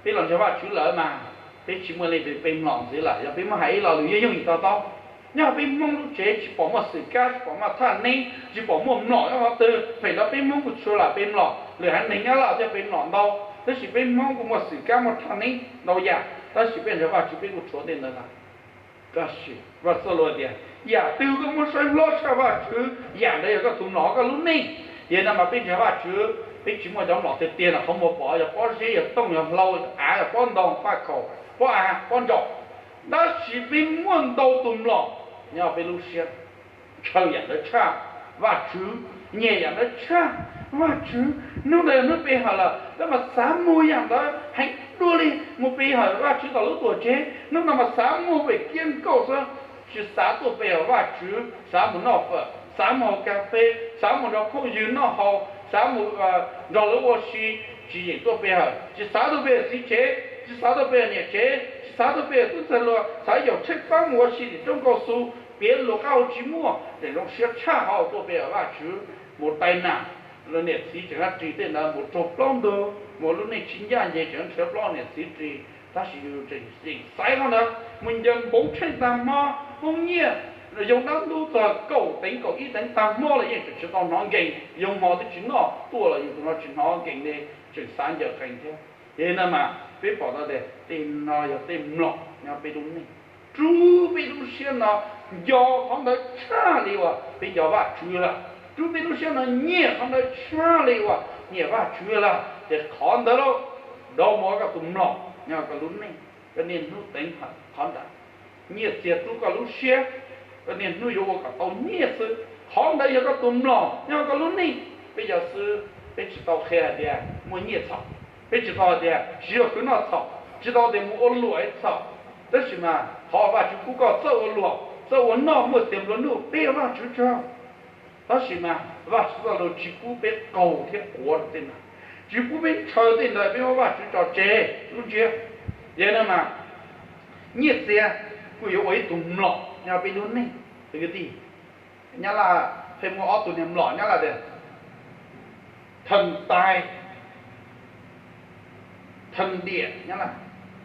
Peb los ntseeg Vajtswv lawm mas peb tsis muaj leej twg peb mlom ntxiv lawm. Yog peb muab hais ib lo lus yooj yim to taub, nyob peb Hmoob lub tsev tsis pom muaj xwm kab, tsis pom muaj thaj neeb, tsis pom muaj mlom nyob qhov twg. Pem rau peb Hmoob kuj tshua lam peb mlom, lwm haiv neeg Nyab Laj thiab peb mlom ntau, tab sis peb Hmoob kuj muaj xwm kab muaj thaj neeb ntau yam, tab sis peb ntseeg Vajtswv peb kuj tshuav tej ntawd lawm. Tab sis Vaj Tswv txoj lus tias, yam twg koj muab saib hlob tshaj Vajtswv, yam ntawd yog koj tus mlom koj lub neej. Yog no mas peb ntseeg Vajtswv peb tsis muaj cov mlom tiag tiag no qhov muag pom, yog pob zeb, yog tooj, yog hlau, yog av, yog pob ntoo, faj khaum, pob av, pob ntsaum. Tab sis peb muaj ntau tus mlom nyob peb lub siab. Ntshaw yam ntawd tshaj Vajtswv, nyiam yam ntawd tshaj Vajtswv. Hnub ntawd yog hnub pe hawm lawm, tab mas xav muag yam ntawd heev dua li mus pe hawm Vajtswv tom lub tuam tsev. Hnub no mas xav muag pem kiab nkauj xwb, tsis xav tuaj pe hawm Vajtswv, xav mus noj fawm, xav mus haus kas fes, xav mus nrog phooj ywg noj haus, xav mus nrog lawv ua si, tsis yeem tuaj pe hawm, tsis xav tuaj pe hawm txiv tsev, tsis xav tuaj pe hawm niam tsev, tsis xav tuaj pe hawm tub ntxhais hluas, xav yaum tshaib plab mus ua si tim roob Nkauj Xu, piav lus qab hau tsis muaj, tseem zoo siab tshaj qhov uas tuaj pe hawm Vajtswv. Mus tai nam, niam txiv tseem ris tej ntawd, mus raug plaub ntug, mus lub neej tsis ncaj ncees tseem nrhiav plaub niam txiv ris, tab sis yus tseem xaiv qhov ntawd mus ncaws npoov tsheej tag hmo, poob nyiaj, yoo dab ntub txog kaum teev kaum ib teev tag hmo los yeej tseem tsis tau hnov nkees, yoo hmo twb tsis noj tuaj los yus tus no tsis hnov nkees li, tseem xav ncaws qees thiab. Yog li no mas peb pom tau tias tej no yog tej mlom nyob peb lub neej. Rub peb lub siab no nco qhov ntawd tshaj li uas peb nco Vajtswv lawm. Rub peb lub siab no nyiam qhov ntawd tshaj li uas nyiam Vajtswv lawm, ces qhov ntawd lauj, rau mus koj tus mlom nyob koj lub neej, koj niaj hnub teev hawm qhov ntawd. Nyiaj txiag rub koj lub siab, koj niaj hnub yuav ua kom tau nyiaj xwb, qhov ntawd yog koj tus mlom nyob koj lub neej. Peb cov xib hwb peb tsis tau qhia hais tias muaj nyiaj txhaum, peb tsis tau hais tias tsis yog khwv noj txhaum, tsis tau tias mus ua luam txhaum. Tab sis mas qhov Vajtswv pub koj txawj ua luam txawj ua noj muaj tias nplua nuj peb Vajtswv tsaug. Tab sis mas Vajtswv txoj lus tsis pub peb qaug thiab quav rau tej ntawd, tsis pub peb ntshaw tej ntawd, peb muab Vajtswv tso tseg lub ntsiab. Yog no mas nyiaj txiag kuj yuav ua ib tug mlom nyob peb lub neej. Kwv tij, Nyab Laj pheej muaj ob tug niag mlom Nyab Laj tias, thawm tais, thawm diam. Nyab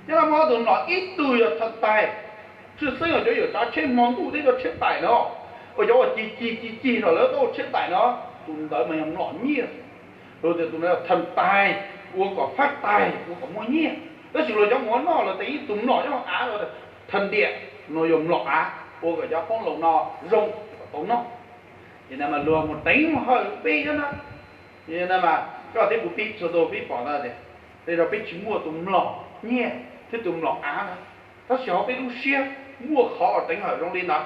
Laj muaj ob tug mlom, ib tug yog thawm tais, tshwj xeeb yog cov yuav tsav tsheb hmo ntuj thiab cov tsheb tais no, uas cov uas cig cig cig cig no lawv tau tsheb tais no, tus ntawd mas yog mlom nyiaj. Luag tias tus no yog thawm tais, ua kom fab tais, ua kom muaj nyiaj. Tab sis luag cov mus ua noj los tias ib tug mlom nyob av, thawm diam, no yog mlom av, ua kom cov qoob loo no zoo kom tau noj. Ces no mas luag mus teev mus hawm peb thiab na. Mas koj thiab kuv pib txhua tus pib pom ntawd tias, tej zaum peb tsis muaj tus mlom nyiaj thiab tus mlom av na, tab sis hauv peb lub siab muaj qhov uas teev hawm zoo li ntawd.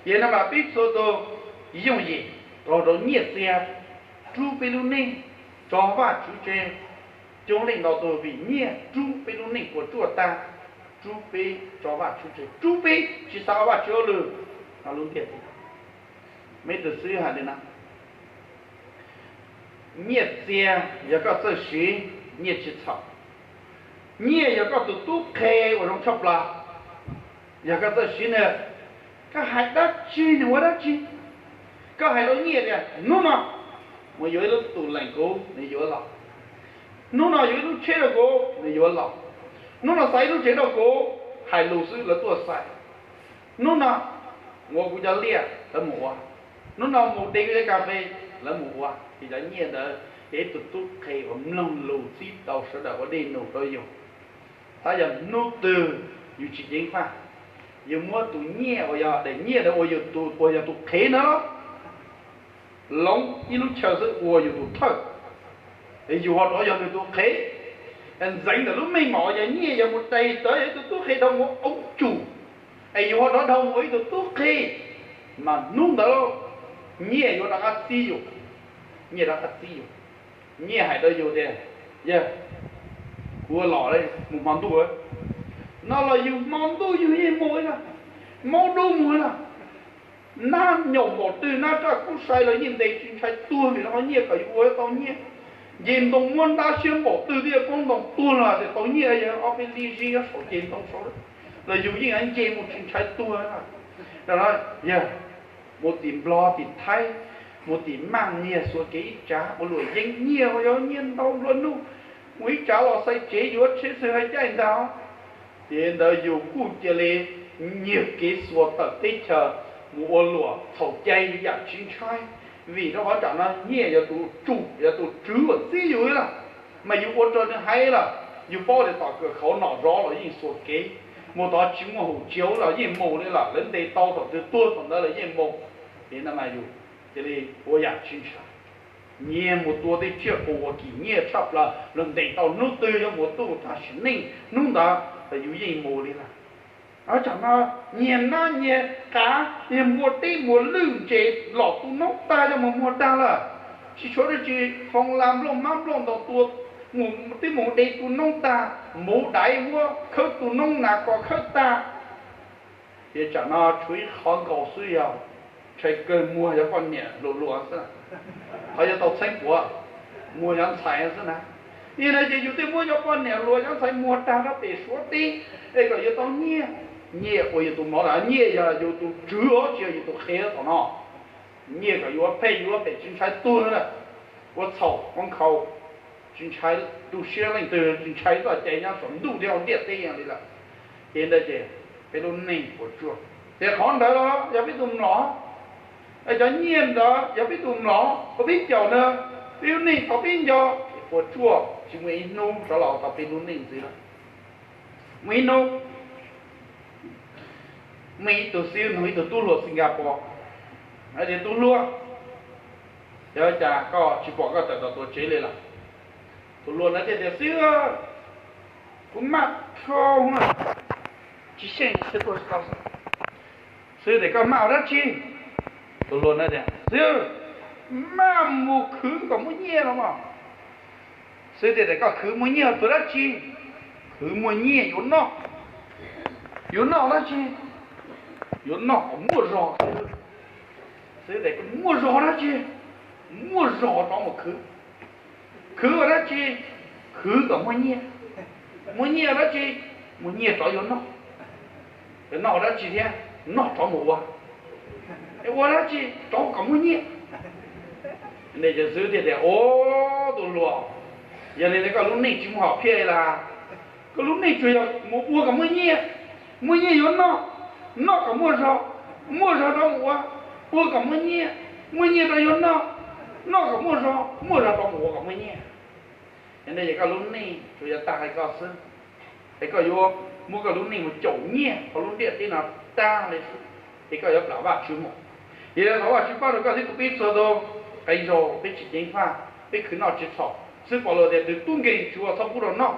Yog no mas peb txhua tus yooj yim raug rau nyiaj txiag, rub peb lub neej tso Vajtswv tseg. Coob leej ntau tus vim nyiaj rub peb lub neej puas tsuaj tag, rub peb tso Vajtswv tseg, rub peb tsis xav ua Vajtswv hauj lwm. No lub ntiaj teb, muaj ib tug xib hwb hais li no, nyiaj txiag yog koj txawj siv, nyiaj tsis txhaum. Nyiaj yog koj tus tub qhe uas zoo tshaj plaws, yog koj txawj siv nws. Koj hais dab tsi nws ua dab tsi. Koj hais rau nyiaj tias hnub no mus yuav ib lub tus lees kuv, nws yuav los. Hnub no yuav ib lub tsheb rau kuv, nws yuav los. Hnub no xa ib lub tsev rau kuv, hais lus xwb lawv tuaj xa. Hnub no mus ua kuv cov liaj, lawv mus ua. Hnub no mus de kuv cov kas fes, lawv mus ua. Ces cov nyiaj ntawd yog ib tug tub qhe uas mloog lus txib tau sawv daws ua dej num rau yus. Tab yog hnub twg yus tsis ceev faj, yus muab tus nyiaj uas yog daim nyiaj ntawd ua yus tus, uas yog tus qhev ntawd los, loov ib lub chaw xwb ua yus tus thawj, es yus ho rov yog nws tus qhev. Ntxeev ntawm lub meej mom uas yog nyiaj yog mus rais tawv yog ib tug tub qhe dhau mus ua oob cum, es yus ho rov dhau mus ua ib tug tub qhe, mas hnub ntawd nyiaj yuav rov qab txib yus. Nyiaj rov qab txib yus, nyiaj hais rau yus tias, yawg, kuv ua los mus hmo ntuj. No los yus hmo ntuj yus yeej mus ib yam, maub dub mus ib yam. Nab nyaum npaum twg nab raj kub sai los yeej ntes tsis ntshai tuag, vim qhov nyiaj kom yus ua tau nyiaj. Nce ntoo muab ntab siab npaum twg twb yuav poob ntoo tuag los tias tau nyiaj, yog ob peb lij zib nyob saum ceg ntoo saud los yus yeej nce mus tsis ntshai tuag. Yog mus tim Nplog tim Thaib, mus tim Maj Nyiag Xuav Kev ib tsav ua luam yeeb, nyiaj ua yog nyiaj ntau nplua nuj, mus ib tsav los xaiv tsev yuav tsheb xwb hais caij ntag. Ces ntawd yus kuj cia li nyiag kev xuas tawm teb chaws mus ua luam txhaum cai yam tsis ntshai, vim rau qhov tsam no nyiaj yog tus tsum yog tus tswv uas txib yus lawm, mas yus ua raws nws hais lawm. Yus paub tias tom kawm khauv nom zov los yeej xuas kev, mus tod tsis muaj hum tsis hauv los yeej mus li lawm, lawv ntes tau thaum twg tuag thaum ntawd los yeej mus. Ces no mas yus cia li ua yam tsis ntshai, nyiag mus tua tej tsiaj qus uas kim nyiaj tshaj plaws los ntes tau hnub twg yuav mus tua tag sim neej hnub ntawd los yus yeej mus li lawm. Tsam no nyiag nab nyiag qav, nyiag npua teb npua lwj ntses los tu noob tag, yog mus muag tag lawm, tsis tshuav dab tsi, foo la nplooj hmab nplooj ntoo tua, twb mus de tu noob tag, muv daiv muab khawb tu noob nas kos khawb tag. Ces tsam no tshuav ib qhov nkaus xwb yog ntshai kawg muag yog poj niam hluas hluas xwb, qhov yuav tau txheeb puav, muag yog ntxhais xwb na. Yog li ntawd ces yus thiaj muab cov poj niam hluas cov ntxhais muag tag rau pem Suav teb, es kom yuav tau nyiaj. Nyiaj ua yus tus mlov, nyiaj yog yus tus tswv os, tsis yog yus tus qhev tom no. Nyiaj kom yus ua phem yus ua phem tsis ntshai tuag lawm, ua txhaum ua nkhaus tsis ntshai, tu siab leej twg tsis ntshai, txoj cai nyob saum ntuj thiab hauv ntiaj teb li lawm. Ces ntawd ces peb lub neej puas tsuaj, ces qhov ntawd los yog peb tus mlom, cov nyiaj ntawd yog peb tus mlom uas peb caum na, peb lub neej tau peb nco, ces puas tsuaj tsis muaj ib hnub rov los tau peb lub neej ntxiv lawm. Muaj ib hnub, muaj ib tug xib hwb nug ib tug tub hluas Singapore, hais tias, Tub hluas, yog cas koj tsis pom koj tawm tom tuam tsev li lawm? Tus hluas ntawd thiaj tias, Xib hwb, kuv maj dhau, tsis xyeej thiab tuaj tsis tau. Xib hwb tias, Koj maj ua dab tsi? Tus hluas ntawd tias, Xib hwb, maj mus khwv kom muaj nyiaj los mas. Xib hwb thiaj tias, Koj khwv muaj nyiaj ua dab tsi? Khwv muaj nyiaj yuav noj. Yuav noj dab tsi? Yuav noj kom muaj zog. Xib hwb tias, Muaj zog dab tsi? Muaj zog rov mus khwv. Khwv ua dab tsi? Khwv kom muaj nyiaj. Muaj nyiaj ua dab tsi? Muaj nyiaj rov yuav noj. Noj ua dab tsi thiab? Noj rov mus ua. Ua dab tsi? Rov kom muaj nyiaj. Xib hwb thiaj tias, Au, tus hluas, yog li ntawd koj lub neej tsis muaj hom phiaj li las. Koj lub neej tsuas yog mus ua kom muaj nyiaj, muaj nyiaj yuav noj, noj kom muaj zog, muaj zog rov mus ua, ua kom muaj nyiaj, muaj nyiaj rov yuav noj, noj kom muaj zog, muaj zog rov mus ua kom muaj nyiaj. Yog li ntawd koj lub neej tsuas yog tag li koj xwb, es koj yuav muab koj lub neej mus caum nyiaj hauv lub ntiaj teb no tag li xwb, es koj yuav plam Vajtswv mus. Yog li thov Vajtswv pab rau koj thiab kuv peb txhua tus, qee zaug peb tsis ceev faj, peb khwv noj tsis txhaum xwb, Paulus tias tus tub nkeeg tsis ua txhob pub rau noj.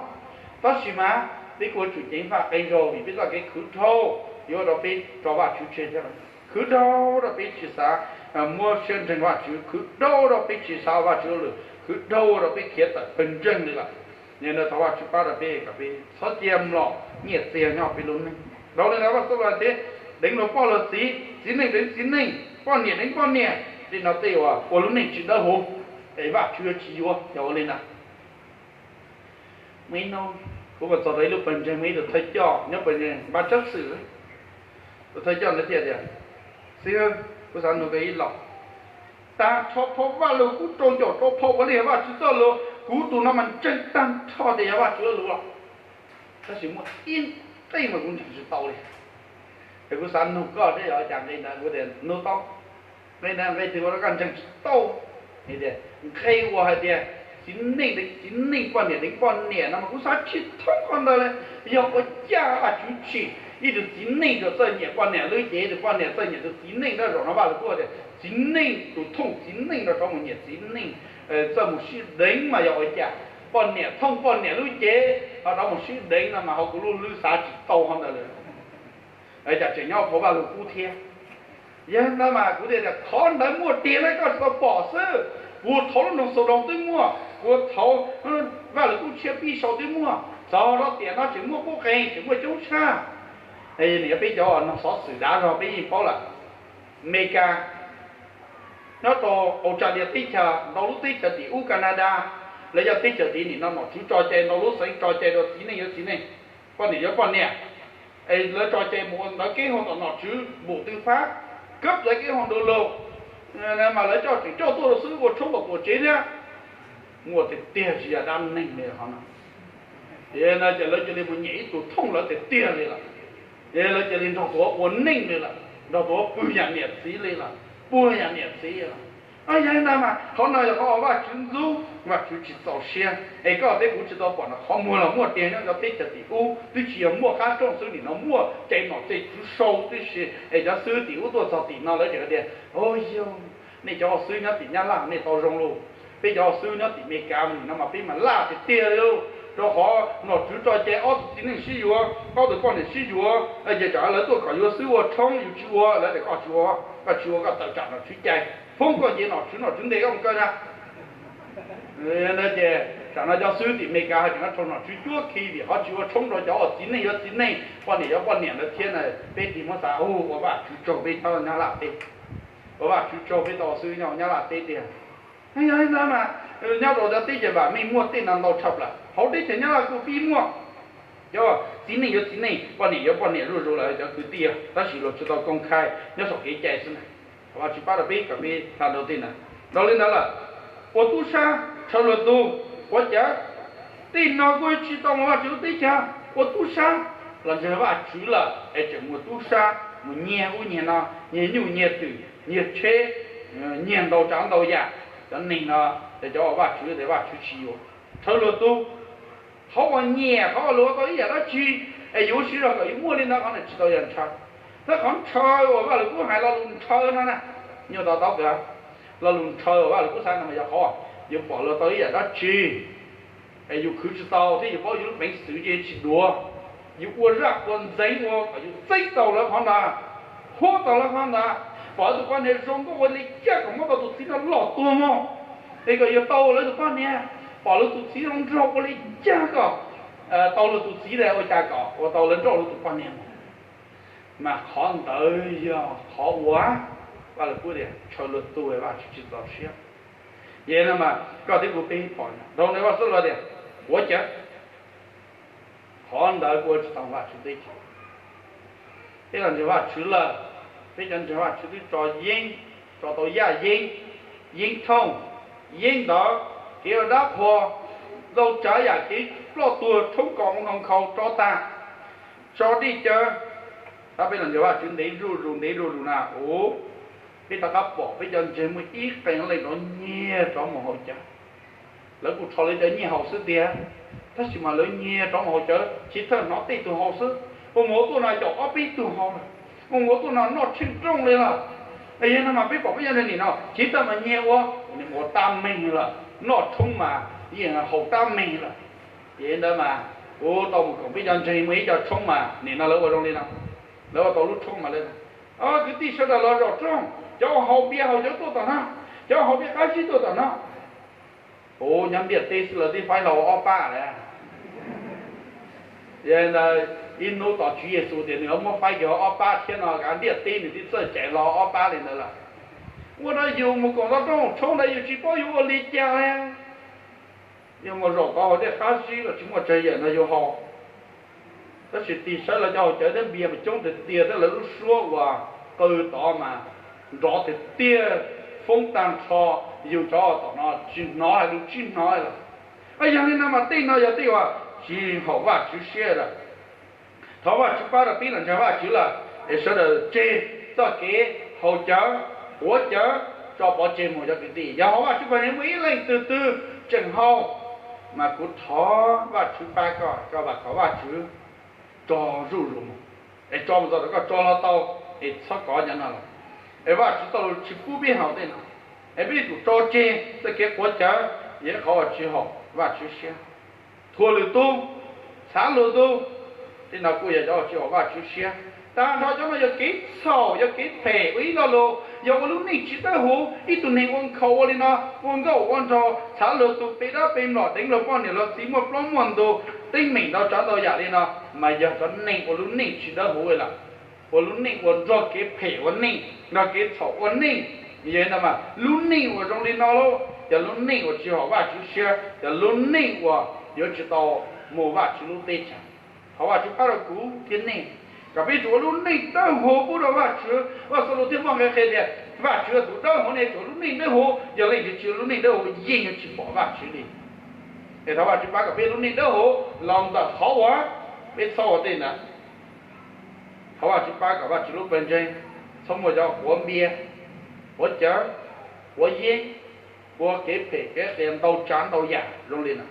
Tab sis mas peb kuj yuav tsum ceev faj qee zaug vim peb txoj kev khwv dhau yuav ua rau peb tso Vajtswv tseg thiab. Khwv dhau ua rau peb tsis xav muab siab ntseeg Vajtswv, khwv dhau ua rau peb tsis xav Vajtswv hauj lwm, khwv dhau ua rau peb khiav tawm pawg ntseeg li lawm. Yog li ntawd thov Vajtswv pab rau peb kom peb txhob cia mlom nyiaj txiag nyob peb lub neej. Dhau li ntawd Vajtswv hais tias, deev luag poj luag txiv, txiv neej deev txiv neej, poj niam deev poj niam, tej no tej uas ua lub neej tsis dawb huv, es Vajtswv yuav tsis yuav yog ua li ntawd. Muaj ib hnub kuv mus txog rau ib lub pawg ntseeg, muaj ib tug thawj coj nyob pawg ntseeg npaj tsab xwm. Tus thawj coj ntawd thiaj tias, Xib hwb, kuv xav nug koj ib los. Tag nrho phau Vajluskub rau caum rau phau uas yog Vajtswv txoj lus, kuv tus no mas ntseeg tag nrho tias yog Vajtswv lus los, tab sis muaj ib qej mas kuv ntseeg tsis tau li. Es kuv xav nug koj seb yog cas nqe ntawd. Kuv tias, Nug tau. Nqe ntawd nqe twg ua rau koj ntseeg tsis tau? Nqe uas hais tias txiv neej deev txiv neej, poj niam deev poj niam no mas kuv xav tsis thoob qhov ntawd li. Yog ua cas Vajtswv tsim ib tug txiv neej rau txawj nyiam poj niam lub cev, ib tug poj niam txawj nyiam tus txiv neej? Tab zaum no Vajluskub tias txiv neej, tus thooj txiv neej rov mus nyiam txiv neej, txawj mus sib deev mas yog ua cas? Poj niam thooj poj niam lub cev ho rov mus sib deev no mas hauv kuv lub hlwb xav tsis tau qhov ntawd li. Cas tseem nyob phau Vajluskub thiab? Yog ntawd mas kuv thiaj tias, Qhov ntawd muaj tiag na, koj tsis tau pom xwb. Kuv thauv lub nroog Xaudoos twb muaj, kuv thauv Vajluskub tshiab pib sau twb muaj, txog rau tiam no tseem muaj qub qees, tseem muaj coob tshaj. Nws yog peb cov noog xov xwm dav zog peb yeej paub lawm. Amelikas nyob rau Australia teb chaws, ntau lub teb chaws tim ub Canada, lawv yog teb chaws tim nim no nom tswv tso cai, ntau lub xeev tso cai rau txiv neej yuav txiv neej, poj niam yuav poj niam. Es lawv tso cai mus ua ntawv kev hau tom nom tswv Bộ Tư pháp, cấp giấy kết hôn đôi lục, mas lawv coj tseem coj tuaj rau xwb ua tshoob tom tuam tsev thiab. muaj tiag tiag tsis yog dab neeg li qhov no. Ces no ces lawv cia li mus nyiam ib tug thooj lawv tiag tiag li lawm. Ces lawv cia li nrog tuav ua neej li lawm, nrog tuav pw yam niam txiv li lawm, puag yam niam txiv lawm. Yog li ntawd mas qhov no yog qhov uas Vajtswv ntxub, Vajtswv tsis txaus siab. Es koj thiab kuv tsis tau pom no, qhov muag los muaj tiag nyob cov teb chaws tim ub, twb tsis yog muaj qab rooj xwb, nim no muaj cai nom cai tswv sau tib si. Es cov xib hwb tim ub tuaj txog tim no lawv tseem tias, o yog, nej cov xib hwb nyob tim Nyab Laj nej tau zoo lauj, peb cov xib hwb nyob tim Amelikas nim no mas peb mas laj tiag tiag li lauj, rau qhov nom tswv tso cai ob tug txiv neej sib yuav, ob tug poj niam sib yuav, ces tsam lawv tuaj kom yuav xwb ua tshoob yus tsis ua, lawv tias koj tsis ua, koj tsis ua koj tawm tsam nom tswv cai, poob koj nce nom tswv, nom tswv ntes koj mus kaw na. Ces tsam no cov xib hwb tim Amelikas ho tseem rau nom tswv cuab khi vim qhov tsis ua tshoob rau cov uas txiv neej yuav txiv neej, poj niam yuav poj niam ntawd thiab na. Peb tig muab xav, ua Vajtswv tsaug peb nyob Nyab Laj teb, ua Vajtswv tsaug peb tau xib hwb nyob Nyab Laj teb tiag. Yog li ntawd mas nyob rau cov teb chaws vam meej muaj tej no ntau tshaj plaws, hauv teb chaws Nyab Laj kuj pib muaj cov txiv neej yuav txiv neej, poj niam yuav poj niam zuj zus lawm cov kwv tij, tab sis luag tsis tau koob khai nyob saum kev cai xwb na. Thov Vajtswv pab rau peb kom peb hla dhau tej ntawd. Dhau li ntawd lawm, ua tub sab, rhaws luag tug, quav cawv, tej no kuj tsis tau mus Vajtswv lub teb chaws. Ua tub sab los ntseeg Vajtswv lawm es tseem mus tub sab mus nyiag ub nyiag no, nyiag nyuj nyiag twm nyiag tsheb, nyiag ntau tsav ntau yam. Cov neeg no, cov uas Vajtswv tias Vajtswv tsis yuav. Rhaws luag tug, qhov uas nyiam, qhov uas luag ua tau ib yam dab tsi es yus ua siv zog kom yus muaj li ntawd, qhov no tsis tau yog ntshaw. Tab qhov ntshaw uas Vajluskub hais lo lus ntshaw no na, nyuaj to taub kawg. Lo lus ntshaw uas Vajluskub hais no mas yog qhov yus pom luag tau ib yam dab tsi es yus khwv tsis tau thiab yus paub yus lub peev xwm ces tsis duav, yus ua zaj ua ntxeev ua kom yus txeeb tau lawv qhov ntawd, huab tau lawv qhov ntawd, pom lawv tus poj niam zoo nkauj ua li cas kom muab tau tus txiv no loj tuag mog, es kom yuav tau lawv tus poj niam, pom lawv tus txiv zoo nraug ua li cas kom tau lawv tus txiv, ua cas kom ua tau lawv nrauj lawv tus poj niam mus. Mas qhov ntawd yog qhov uas Vajluskub tias ntshaw luag tug, Vajtswv tsis txaus siab. Yog no mas koj thiab kuv peb pom dhau ntawd Vajtswv los tias quav cawv, qhov ntawd kuj ua tsis tau Vajtswv teb chaws. Peb los ntseeg Vajtswv lawm, peb cov ntseeg Vajtswv twb tso yeeb, tso tau yaj yeeb, yeeb thooj, yeeb ntawv, kev ua dab qhuas, ntau tsav yam kev ploj tuag tshoob kos mus nkaus nkhaus tso tag, tso dej cawv. Tab peb los ntseeg Vajtswv ntev zuj zus ntev zuj zus na, peb rov qab pom peb cov ntseeg muaj ib qee leej rov nyiag rov mus haus cawv. Lawv kuj rho lawv cov nyiaj haus xwb tiag, tab sis mas lawv nyiag rov mus haus cawv, chiv thawj hnov tej tug haus xwb. Ua mus ua tuaj no caum ob peb tug haus lawm, ua mus ua tuaj no noj tsheej rooj li lawm. Yog no mas peb pom peb cov ntseeg nim no chiv thawj mas nyiag ua, ua tab meeg lawm, noj tshoob mas yeej haus tab meeg lawm. Ces ntawd mas kuv tau mus koom peb cov ntseeg muaj ib co tshoob mas nim no lawv ua zoo li no, lawv ua tau lub tshoob mas li no. Kwv tij sawv daws los zaum rooj, cov uas haus npias haus cawv tuaj tom no, cov uas haus npias qab zib tuaj tom no. Kuv nyob ntiaj teb xwb lawv twb faib hlo ua ob pab lawm. Yog ntawd ib hnub tos Tswv Yexus tias nws yuav muab faib kiag ob pab thiab no kav ntiaj teb nws twb txawj caiv hlo ob pab li ntawd lawm. Ua rau yus mus koom tau rooj tshoob ntawd yus tsis paub yus ua li cas li. Yog mus zaum tod haus dej qab zib los tsis muaj tsawg yam no yus haus. Tab sis tig saib lawv cov haus cawv thiab npias mas coob tiag tiag thiab lawv lub suab uas qw tod mas nrov tiag tiag, foob tag nrho, yus cov tom no tsis hnov hais lus tsis hnov lawm. Yog li no mas tej no yog tej uas tsis haum Vajtswv siab lawm. Thov Vajtswv pab rau peb los ntseeg Vajtswv lawm es sawv daws tseg txoj kev haus cawv, quav cawv, tso pov tseg mus cov kwv tij. Yog hauv Vajtswv pawg ntseeg muaj ib leej twg twg tseem haus, mas kuv thov Vajtswv pab koj, koj vam khov Vajtswv tso zuj zus mus, es tso mus txog rau koj tso hlo tau, es txhob kov cov no lawm. Es Vajtswv txoj lus tsis pub peb haus tej no, es peb yuav tsum tso tseg txoj kev quav cawv, yog ib qhov uas tsis haum Vajtswv siab. Thuam lwm tus, txhav luag tus, tej no kuj yog cov uas tsis haum Vajtswv siab. Tag nrho cov no yog kev txhaum, yog kev phem, ua ib lo lus yog ua lub neej tsis dawb huv. Ib tug neeg ua nkhaus ua li no, ua nkauj ua nraug, txhav luag tus, pe dab pe mlom, deev luag poj niam luag txiv, muaj plaub muaj ntug, teeb meem ntau tsav ntau yam li no, mas yog cov neeg ua lub neej tsis dawb huv lawm, ua lub neej uas nrog kev phem ua neej, nrog kev txhaum ua neej. Yog li ntawd mas lub neej uas zoo li no lauj, yog lub neej uas tsis haum Vajtswv siab, yog lub neej uas yuav tsis tau mus Vajtswv lub teb chaws. Thov Vajtswv pab rau kuv thiab nej, kom peb yuav tsum ua lub neej dawb huv pub rau Vajtswv. Vaj Xalustias thiaj muaj nqe qhia tias Vajtswv yog tus dawb huv ne, tsuas lub neej dawb huv, yog leej twg tsis ua lub neej dawb huv yeej yuav tsis pom Vajtswv li. Es thov Vajtswv pab kom peb lub neej dawb huv los ntawm qhov uas peb txhob ua tej ntawd. Thov Vajtswv pab kom Vajtswv lub pawg ntseeg txhob muaj cov quav npias, quav cawv, quav yeeb, ua kev phem kev qias ntau tsav ntau yam zoo li no.